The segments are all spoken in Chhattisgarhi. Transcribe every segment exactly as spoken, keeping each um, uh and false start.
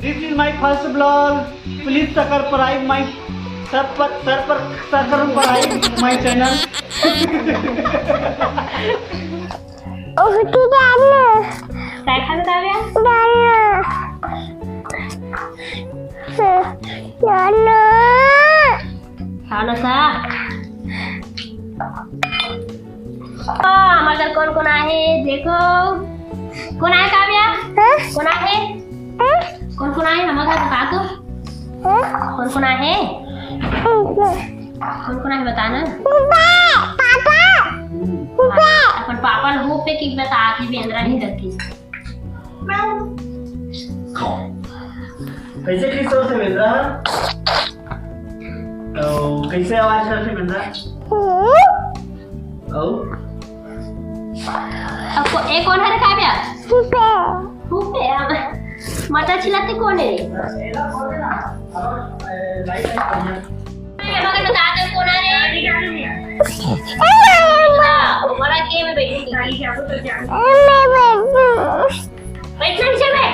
This is my first vlog. Please subscribe my, subscribe my channel. ओह, तू डालना। काय खाबे काव्या? डालना। डालना। खाना सा। ओ, हमर घर कोन कोन आहे? देखो। कोन आहे काव्या? हाँ? कोन आहे? हाँ? कोन कोन आहे हमर घर, बता तो। हाँ? कोन कोन आहे? हाँ। कोन कोन आहे, बता ना। पापा। पापा। अपन पापा ल हो पे कि बता कि बेंदरा नहीं करती। कैसे किस तरह से बेंदरा? तो कैसे आवाज करथे बेंदरा? अउ? अब को-, ए कोन हरे काव्या? फूफे। फूफे, अब मटर छिलाथे कोन हे? ये मगर बता दे कोन हरे? हाँ, हमारा के में बैठी थी। बैठना नीचे में।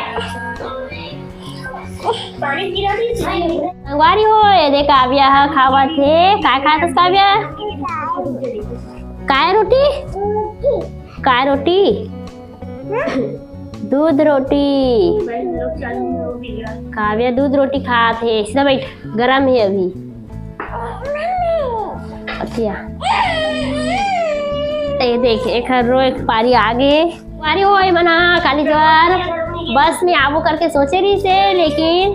संगवारी हो, ये दे काव्या ह खावत हे। काय खात हस काव्या? काय रोटी? काय रोटी? दूध रोटी। काव्या दूध रोटी खात हे। सीधा बैठ, गरम हे अभी। अच्छा। ये देख, एक हर रो एक पारी आ गे। पारी हो, ए मन ह काली जुवार बस में आबो करके सोचे रहिस हे, लेकिन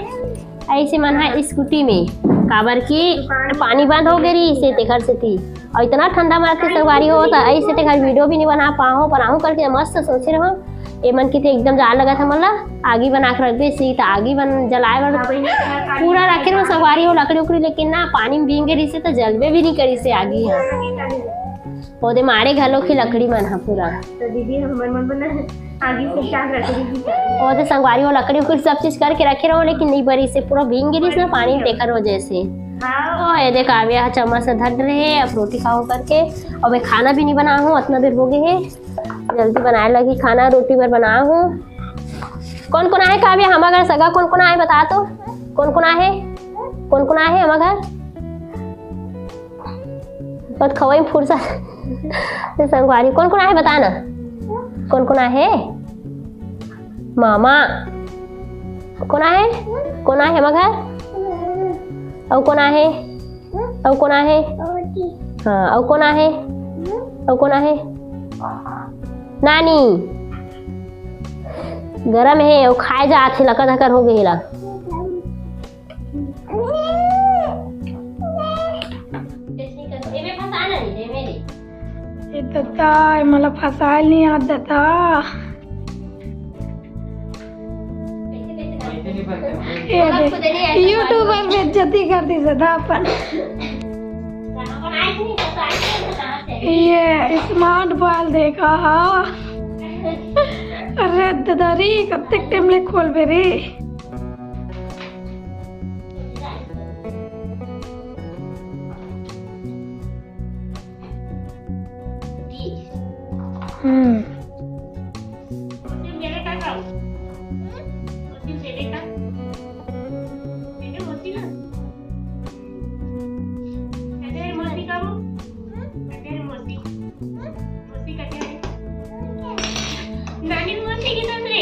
ऐसे मन ह स्कूटी में, काबर कि पानी बंद हो गे रहिस हे, तेकर सेती। अउ इतना ठंडा मारथे संगवारी हो, त ऐसे तेकर वीडियो भी नहीं बना पाहूँ, बनाहूँ करके मस्त सोचे रहूँ। ए मन के तो एकदम जाड़ लगत हे, हमन ला आगी बना के रख दे, सी त आगी बन, जलाए बर पूरा रखे रहूँ संगवारी हो, लकड़ी उकड़ी, लेकिन ना, पानी में भींगे रहिस हे, त जलबे भी नहीं करिस हे आगी ह। ओदे मारे घलो के लकड़ी मन ह पूरा। तो दीदी, हमर मन बना आगी से चाक रखे दीदी। ओदे संगवारी हो लकड़ी उकड़ी सब चीज करके रखे रहो, लेकिन नहीं बरिस हे, पूरा भींग गिरिस ना पानी, तेकर वजह से। हाँ। ओ, ये देख, काव्या ह चम्मच से धर रहे, अब रोटी खाहूँ करके। अब मैं खाना भी नहीं बना हूँ, इतना देर हो गए है, जल्दी बनाए लगी खाना, रोटी बर बना हूँ। कौन कौन आहे काव्या, हमर घर सगा कौन कौन आहे, बता तो, कौन कौन आहे, कौन कौन आहे हमर घर? बत खवई में फुरसत। संगवारी, कोन कोन आहे, बता ना। कोन कोन आहे? मामा। कोन आहे? कोन आहे हमर घर? अउ कोन आहे? अउ कोन आहे? हाँ, अउ कोन आहे? अउ कोन आहे? नानी। गरम हे, अउ खाए जात हे, लकर धकर हो गे हे ला। ए ददा, ए मोला फसायल नहीं आत ददा। ए देख, YouTuber बेइज्जती कर दिस ददा अपन। ये smart बाल देखा हा। अरे ददा रे, कतेक टाइम ले खोलबे रे। हम्म। मौसी कथे रे। नानी मौसी के संग रे।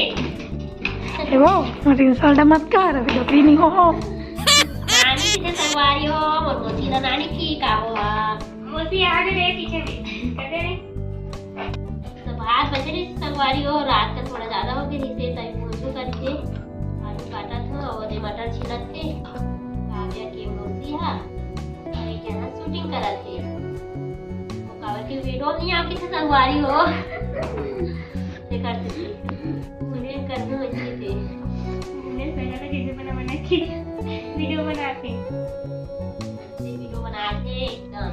ए वो, मोर insult मत कर, अभी डोकरी नहीं हो। नानी के संगवारी हो, मोर मौसी ला नानी की का हो हा। मौसी आ गे रे पीछे में। कथे रे। तो भात बचे रे संगवारी हो, रात का थोड़ा ज्यादा हो गे रिहिसे, तभी भूंजहूं करके आलू काटत हों, अउ ये मटर छिलत हे। काव्या के मौसी हा, अउ एक जना shooting करत हे। काबर कि video नहीं आके थे संगवारी हो। ते करते थे। मुझे कर दो अच्छे से। मुझे पहले तो video बना, बना के video बनाते। ये video बना के एकदम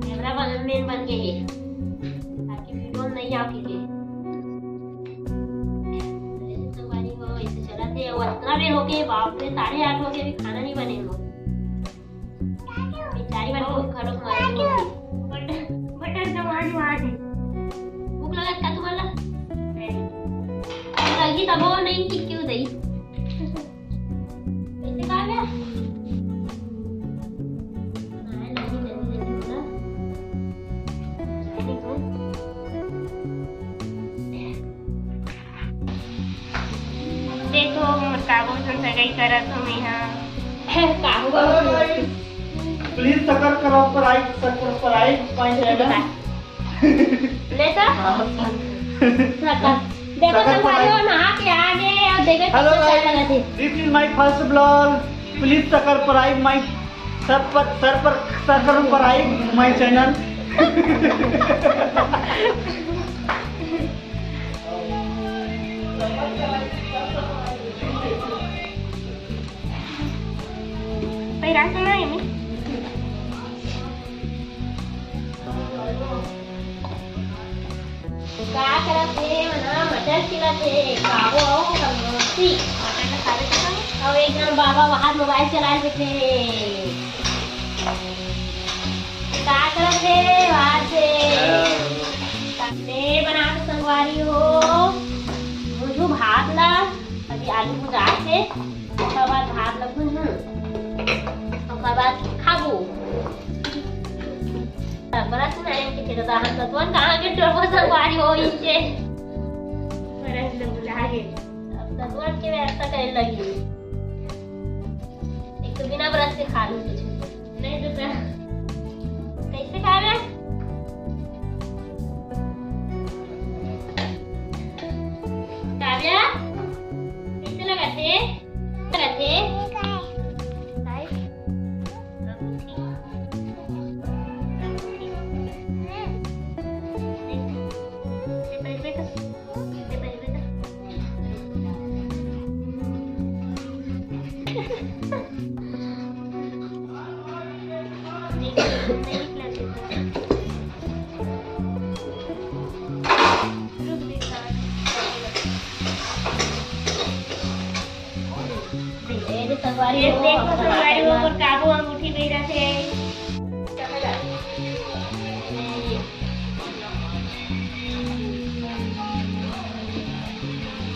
camera बगल में बन गए हैं। ताकि video नहीं आके थे। संगवारी हो, ऐसे चला थे। वो इतना बेर हो गए, बाप रे, साढ़े आठ हो गए, अभी खाना नहीं बने हम लोग। बेचारी मन भूख घलोक मर गे होही। बटर, बटर जमा, जमा दे। भूख लगत का तुम्हारा? नहीं। लगी तब वो नहीं कि क्यों दई? तो मोर काबू झन सगाई करत हो मेहा। काबू Please subscribe, subscribe my channel। ले तो देखो संगवारी हो नहा के आ गए और देखो Hello guys, this is my first vlog। Please subscribe my sir पर सर पर subscribe my channel। पैरा सुना है मी। का करत हे? मना मटर छिलत हे। काबू अउ रोटी। मटर के सारे खा ले। अउ एक झन बाबा वहां मोबाइल चलाए बैठे हे। का करत हे? वहां से। ले बना के संगवारी हो। मुझू भात ला। अभी आलू भुजा के। ओकर बाद भात ला भुनहूं। ओकर बाद खाबू। बड़ा सुनाई के तेरा दाहन तत्वन कहाँ के टोरबो संगवारी हो इनके। बड़ा एकदम बुला गए। अब तत्वन के व्यवस्था करे लगी। एक तो बिना ब्रश के खा लो कुछ। नहीं तो क्या? कैसे खा रहे? काव्या, कैसे लगा थे? लगा थे? संगवारी हो, देखो संगवारी हो, ओकर काबू अंगूठी बेरा थे।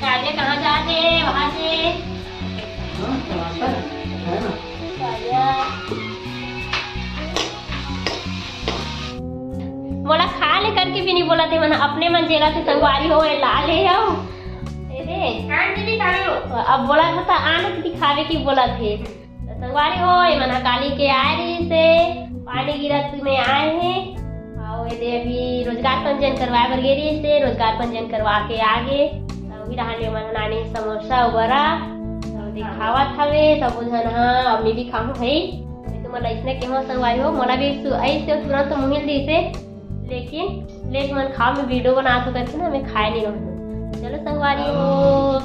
काव्या कहाँ जात हे? वहाँ से। मोला खा ले करके भी नहीं बोला थे, मन अपने मन जेला थे संगवारी हो, ए ला ले आओ। ए दे। आन दीदी खा लो। अब बोला था, आन दीदी खावे की बोला थे। त संगवारी हो, एमन ह काली के आए रहिस हे, पानी गिरत में आए हे। अउ एदे अभी रोजगार पंजीयन करवाए बर गे रहिस हे, रोजगार पंजीयन करवा के आ गे। त अभी रहन एमन ह नानी समोसा अउ बरा अउ दिखावत हवे सबो झन ह। अब मैं भी खाहूं भाई, मैं तो मन अइसने केहूं संगवारी हो, मोला भी सु-, अइसे तुरंत मुहिल दिस हे, लेकिन लेट मन खाओ, मैं वीडियो बनात हो करके ना, मैं खाए नहीं रहूं। चलो संगवारी हो,